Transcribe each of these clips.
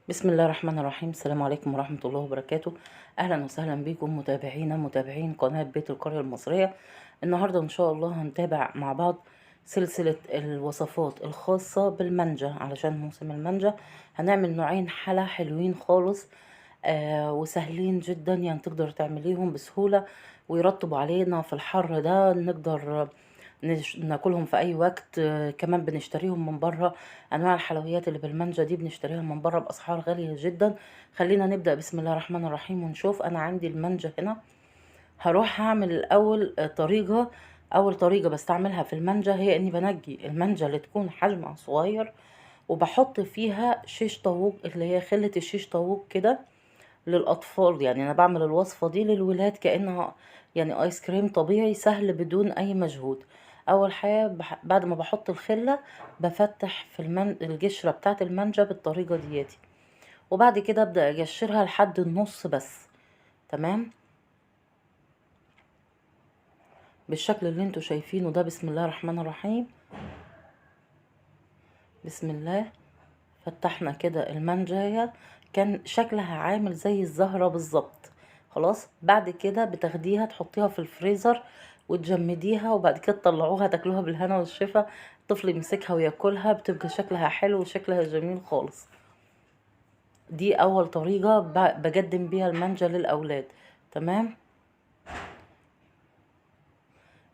بسم الله الرحمن الرحيم. السلام عليكم ورحمة الله وبركاته. أهلا وسهلا بكم متابعينا متابعين قناة بيت القرية المصرية. النهاردة إن شاء الله هنتابع مع بعض سلسلة الوصفات الخاصة بالمانجا علشان موسم المانجا. هنعمل نوعين حلا حلوين خالص وسهلين جدا، يعني تقدر تعمليهم بسهولة ويرطبوا علينا في الحر ده، نقدر ناكلهم في اي وقت. كمان بنشتريهم من بره، انواع الحلويات اللي بالمانجا دي بنشتريها من بره باسعار غالية جدا. خلينا نبدا بسم الله الرحمن الرحيم ونشوف. انا عندي المانجا هنا، هروح هعمل الاول طريقه. اول طريقه بستعملها في المانجا هي اني بنجي المانجا اللي تكون حجمها صغير وبحط فيها شيش طاووق، اللي هي خله الشيش طاووق كده للاطفال. يعني انا بعمل الوصفة دي للولاد كانها يعني ايس كريم طبيعي سهل بدون اي مجهود. اول حاجة بعد ما بحط الخلة بفتح في القشرة بتاعه المانجا بالطريقة دياتي، وبعد كده ابدا اقشرها لحد النص بس، تمام، بالشكل اللي انتوا شايفينه ده. بسم الله الرحمن الرحيم. بسم الله. فتحنا كده المانجايه، كان شكلها عامل زي الزهرة بالظبط. خلاص، بعد كده بتاخديها تحطيها في الفريزر وتجمديها، وبعد كده تطلعوها تاكلوها بالهنا والشفا. الطفل يمسكها وياكلها، بتبقى شكلها حلو وشكلها جميل خالص. دي اول طريقه بقدم بيها المانجا للاولاد، تمام.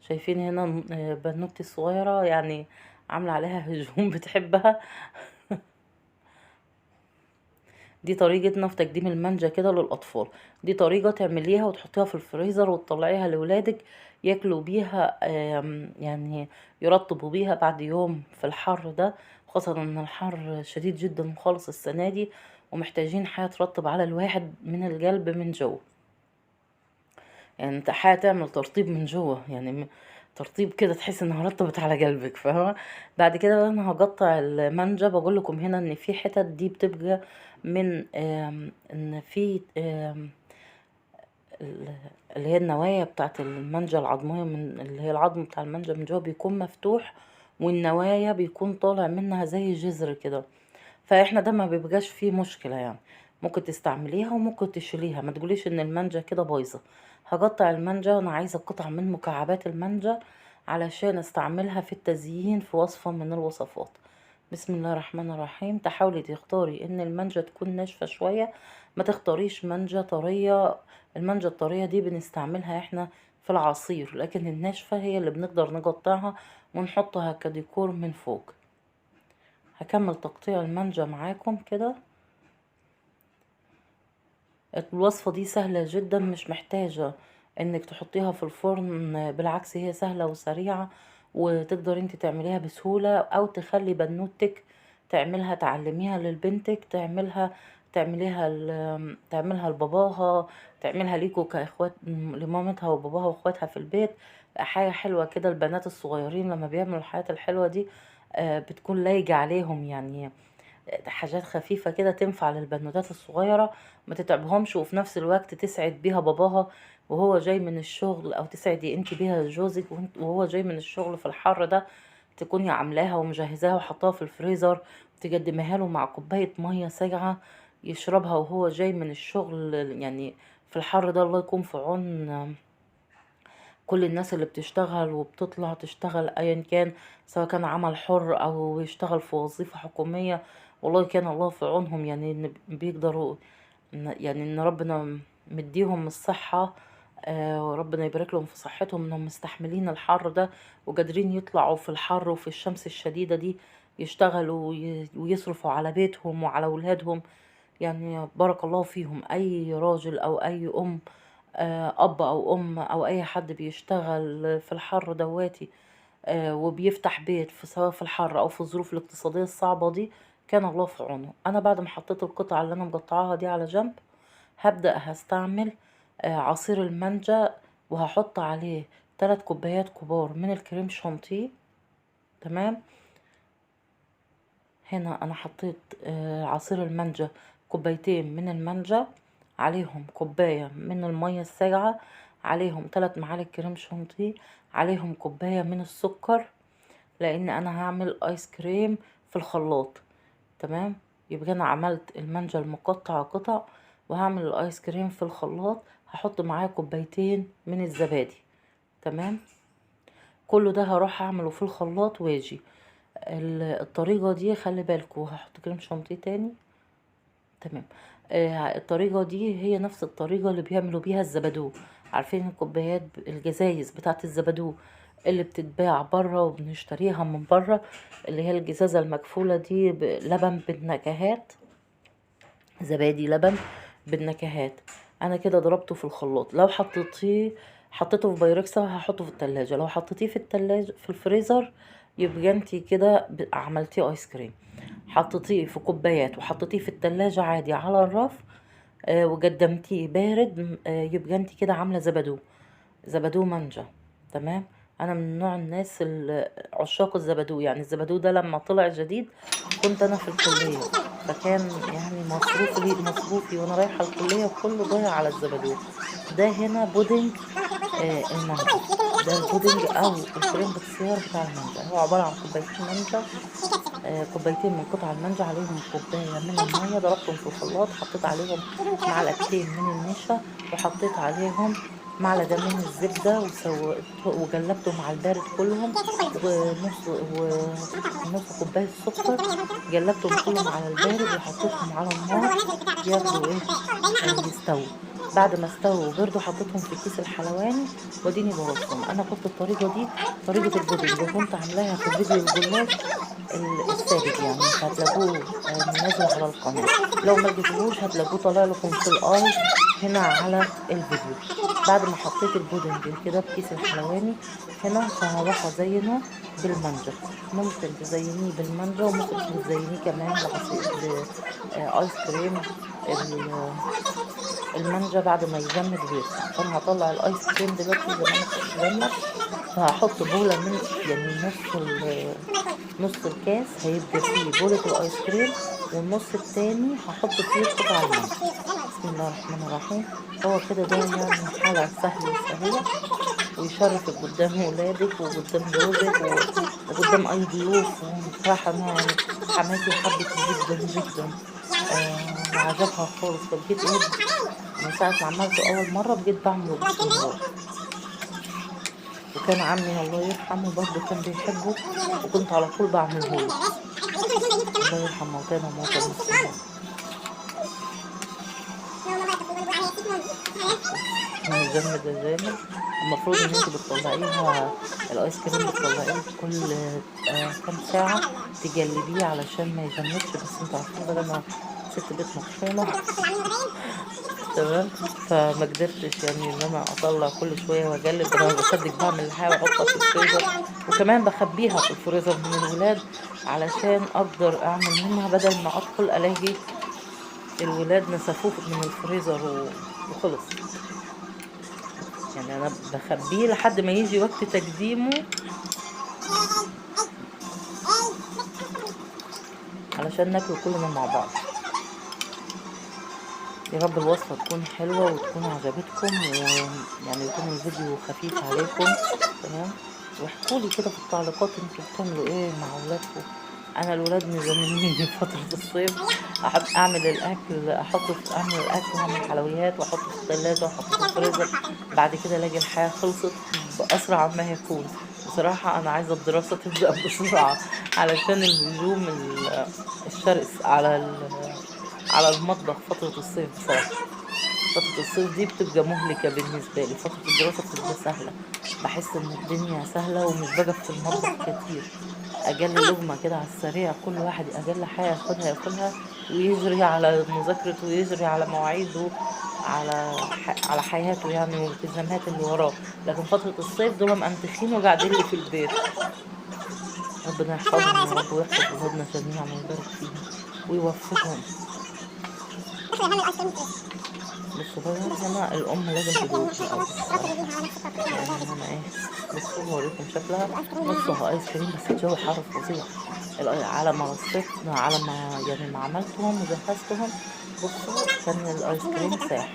شايفين هنا بنوتي الصغيرة يعني عامله عليها هجوم، بتحبها. دي طريقتنا في تقديم المانجا كده للاطفال. دي طريقه تعمليها وتحطيها في الفريزر وتطلعيها لولادك ياكلوا بيها، يعني يرطبوا بيها بعد يوم في الحر ده، خاصة ان الحر شديد جدا خالص السنة دي، ومحتاجين حاجة ترطب على الواحد من القلب من جوه. يعني انت حاجة تعمل ترطيب من جوه، يعني ترطيب كده تحس انها رطبت على قلبك، فاهمه؟ بعد كده انا هقطع المانجا. بقول لكم هنا ان في حتت دي بتبقى من ان في اللي هي النوايا بتاعت المانجا العظميه، من اللي هي العظم بتاع المانجا من جوه بيكون مفتوح، والنوايا بيكون طالع منها زي جذر كده. فاحنا ده ما بيبقاش فيه مشكلة، يعني ممكن تستعمليها وممكن تشيليها، ما تقوليش ان المانجا كده بايظة. هقطع المانجا، انا عايزه قطع من مكعبات المانجا علشان استعملها في التزيين في وصفه من الوصفات. بسم الله الرحمن الرحيم. تحاولي تختاري ان المانجا تكون ناشفة شوية، ما تختاريش مانجا طرية. المانجا الطريه دي بنستعملها احنا في العصير، لكن الناشفه هي اللي بنقدر نقطعها ونحطها كديكور من فوق. هكمل تقطيع المانجا معاكم كده. الوصفة دي سهلة جدا، مش محتاجة انك تحطيها في الفرن، بالعكس هي سهلة وسريعة وتقدر انت تعمليها بسهولة، او تخلي بنوتك تعملها، تعلميها للبنتك تعملها، تعملها لباباها، تعملها ليكوا كاخوات، لمامتها وباباها واخواتها في البيت. حاجة حلوة كده. البنات الصغيرين لما بيعملوا الحاجات الحلوة دي بتكون لايقة عليهم، يعني حاجات خفيفة كده تنفع للبنوتات الصغيرة، ما تتعبهمش، وفي نفس الوقت تسعد بيها باباها وهو جاي من الشغل، او تسعدي انت بيها جوزك وهو جاي من الشغل في الحر ده، تكوني عاملاها ومجهزاها وحطاها في الفريزر، تقدميها له مع كوباية مية ساقعة يشربها وهو جاي من الشغل. يعني في الحر ده الله يكون في عون كل الناس اللي بتشتغل وبتطلع تشتغل ايا كان، سواء كان عمل حر او يشتغل في وظيفة حكومية، والله كان الله في عونهم. يعني ان بيقدروا، يعني ان ربنا مديهم الصحة، وربنا يبارك لهم في صحتهم، انهم مستحملين الحر ده وقادرين يطلعوا في الحر وفي الشمس الشديدة دي يشتغلوا ويصرفوا على بيتهم وعلى ولادهم. يعني بارك الله فيهم. اي راجل او اي ام، اب او ام او اي حد بيشتغل في الحر دواتي، وبيفتح بيت سواء في الحر او في الظروف الاقتصادية الصعبة دي، كان الله في عونه. انا بعد ما حطيت القطعة اللي انا مقطعاها دي على جنب، هبدأ هستعمل عصير المانجا، وهحط عليه 3 كوبايات كبار من الكريم شانتيه، تمام. هنا انا حطيت عصير المانجا كوبايتين من المانجا، عليهم كوباية من المية الساقعة، عليهم 3 معالق كريم شانتيه، عليهم كوباية من السكر، لان انا هعمل ايس كريم في الخلاط، تمام. يبقى انا عملت المانجا المقطع قطع، وهعمل الايس كريم في الخلاط، هحط معاه كوبايتين من الزبادي. تمام، كله ده هروح اعمله في الخلاط واجي. الطريقة دي خلي بالكوا، هحط كريم شانتيه تاني. تمام. الطريقة دي هي نفس الطريقة اللي بيعملوا بيها الزبادو. عارفين الكوبايات الجزايز بتاعه الزبادو اللي بتتباع بره وبنشتريها من بره، اللي هي الجزازه المكفوله دي، لبن بالنكهات، زبادي لبن بالنكهات. انا كده ضربته في الخلاط. لو حطيته في بايركس هحطه في التلاجة. لو حطيتيه في التلاجة في الفريزر يبقى انتي كده عملتيه ايس كريم. حطيتيه في كوبايات وحطيتيه في التلاجة عادي على الرف، وقدمتيه بارد، يبقى انتي كده عامله زبادو، زبادو مانجا. تمام. انا من نوع الناس عشاق الزبادو. يعني الزبادو ده لما طلع جديد كنت انا في الكلية، فكان يعني مصروفي وانا رايحة الكلية كله ضايع على الزبادو ده. هنا بودنج المانجا، ده البودنج او الكريم بتسير بتاع المانجا. هو عبارة عن كوبايتين مانجا، كوبايتين من قطع المانجا، عليهم كوباية من المية، ضربتهم في الخلاط، حطيت عليهم معلقتين من النشا، وحطيت عليهم معلقه من الزبدة، وقلبتهم على البارد كلهم، ونص كوباية سكر، قلبتهم كلهم على البارد وحطيتهم على النار ياخدوا ايه، يستووا. بعد ما استووا وبردوا حطيتهم في كيس الحلواني واديني برصهم. انا كنت الطريقة دي طريقه البودنج وكنت عاملاها في فيديو الجلاش السابق، يعني هتلاقوه نازل على القناة. لو ما لقيتوهوش هتلاقوه طالع لكم في ال i هنا على الفيديو. بعد ما حطيت البودنج كده في كيس الحلواني هنا، فهروح ازينه بالمانجا. ممكن تزينيه بالمانجا، وممكن تزينيه كمان بعصير ايس كريم المانجا بعد ما يجمد ويسخن. فانا هطلع الايس كريم دلوقتي زي ما انا جمد، فهحط بوله من يعني نص الكاس هيبقى فيه بولة الايس كريم، والنص التاني هحط فيه قطع المانجا. بسم الله الرحمن الرحيم. هو كده ده يعني حاجة سهلة وسريع، ويشرفك قدام ولادك وقدام جوزك وقدام اي ضيوف. وبصراحة انا يعني حماتي حبت جدا جدا، وعجبها خالص. فبقيت ايه من ساعة ما عملته اول مرة بقيت بعمله باستمرار. وكان عمي الله يرحمه برضه كان بيحبه، وكنت على طول بعمله له. الله يرحم موتانا وموتى المسلمين. جامد جامد. المفروض ان انت بتطلعيها الايس كريم، بتطلعيه كل كام ساعة تجلبيه علشان ما يجمدش. بس انتوا عارفين بقى انا ست بيت مطحونه، تمام، فما قدرتش يعني ان انا اطلع كل شوية واجلب. انا بصدق بعمل الحاجة واحطها في الفريزر، وكمان بخبيها في الفريزر من الولاد علشان اقدر اعمل منها، بدل ما ادخل الاقي الولاد نسفوه من الفريزر وخلص. يعني انا بخبيه لحد ما يجي وقت تقديمه علشان ناكله كلنا مع بعض. يا رب الوصفة تكون حلوة وتكون عجبتكم، ويعني يكون الفيديو خفيف عليكم. تمام. واحكوا لي كده في التعليقات انتوا بتعملوا ايه مع اولادكم. انا الولاد مجننيني فترة الصيف، احب اعمل الاكل، اعمل الاكل واعمل حلويات واحطه في الثلاجة واحطه في الفريزر، بعد كده الاقي الحياة خلصت باسرع ما يكون. بصراحة انا عايزة الدراسة تبدأ بسرعة علشان الهجوم الشرس على المطبخ فترة الصيف. بصراحة فترة الصيف دي بتبقى مهلكة بالنسبة لي. فترة الدراسة بتبقى سهلة، بحس ان الدنيا سهلة ومش بقف في المطبخ كتير. اجل لقمة كده على السريع، كل واحد اجل حاجة ياخدها ياكلها ويجري على مذاكرته ويجري على مواعيده، على حياته يعني والالتزامات اللي وراه. لكن فترة الصيف دول مأنتخين وقاعدين لي في البيت. ربنا يحفظهم يا رب ويحفظ ولادنا جميعا ويبارك فيهم ويوفقهم. بصوا بقى هنا الأم لازم تدوق الأول يعني هنا إيه، بصوا هوريكم شكلها. نصها آيس كريم بس الجو حر فظيع. على ما رصيت، على ما يعني ما عملتهم وجهزتهم، بصوا كان الآيس كريم ساح.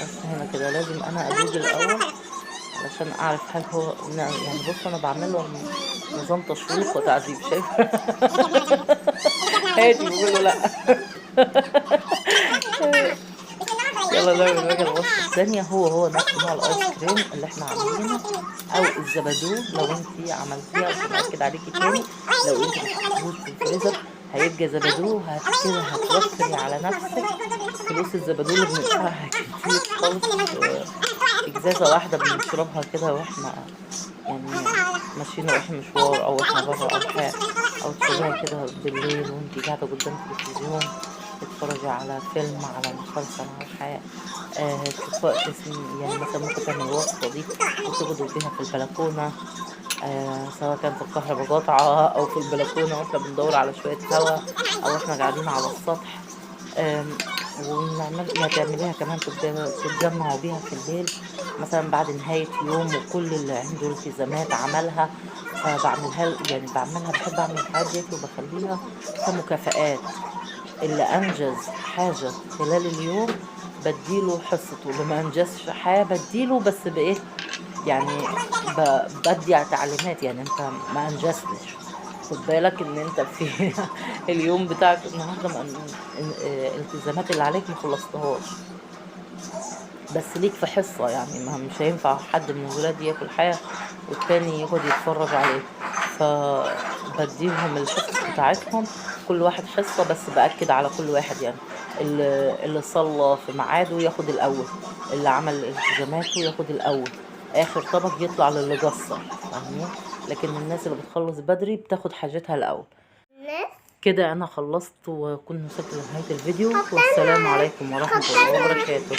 بس هنا كده لازم أنا أدوق الأول علشان أعرف هل هو يعني. بصوا أنا بعمل له نظام تشويق وتعذيب، شايفة؟ هاتي، بقول له لا. يلا نعمل بقى الوصفة التانية. هو هو نفس نوع الايس كريم اللي احنا عاملينه او الزبادو. لو انتي عملتيها، عشان اكد عليكي تاني، لو انتي ما حطيتيهوش في الفريزر هيبقى زبادو. كده هتوفري على نفسك فلوس الزبادو اللي بندفعها كتير خالص. ازازة واحدة بنشربها كده واحنا يعني ماشيين رايحين مشوار، او احنا بره او حاجة، او تشربيها كده بالليل وانتي قاعدة قدام التلفزيون تتفرجي على فيلم، على مسلسل، على حاجة. يعني مثلا ممكن تعمل الوصفة دي وتقعدوا بيها في البلكونة، سواء كانت الكهرباء قاطعة أو في البلكونة واحنا بندور على شوية هوا، أو احنا قاعدين على السطح. ونعمل يعني تعمليها كمان تتجمعوا بيها في الليل مثلا بعد نهاية يوم، وكل اللي عنده التزامات عملها. فبعملها يعني بعملها، بحب أعمل الحاجات ديت وبخليها كمكافآت. اللي أنجز حاجة خلال اليوم بديله حصته، اللي ما أنجزش حاجة بديله، بس بإيه يعني، بدي تعليمات، يعني أنت ما أنجزتش، خد بالك إن أنت في اليوم بتاعك النهاردة ما الالتزامات اللي عليك ما خلصتهاش، بس ليك في حصة. يعني ما مش هينفع حد من الولاد ياكل حاجة والتاني يقعد يتفرج عليه، فبديهم الحصص بتاعتهم، كل واحد حصة، بس بأكد على كل واحد، يعني اللي صلى في ميعاده ياخد الأول، اللي عمل التزاماته ياخد الأول، آخر طبق يطلع للي قصر، فاهمين؟ لكن الناس اللي بتخلص بدري بتاخد حاجتها الأول. كده أنا خلصت وكنت وصلت لنهاية الفيديو، والسلام عليكم ورحمة الله وبركاته.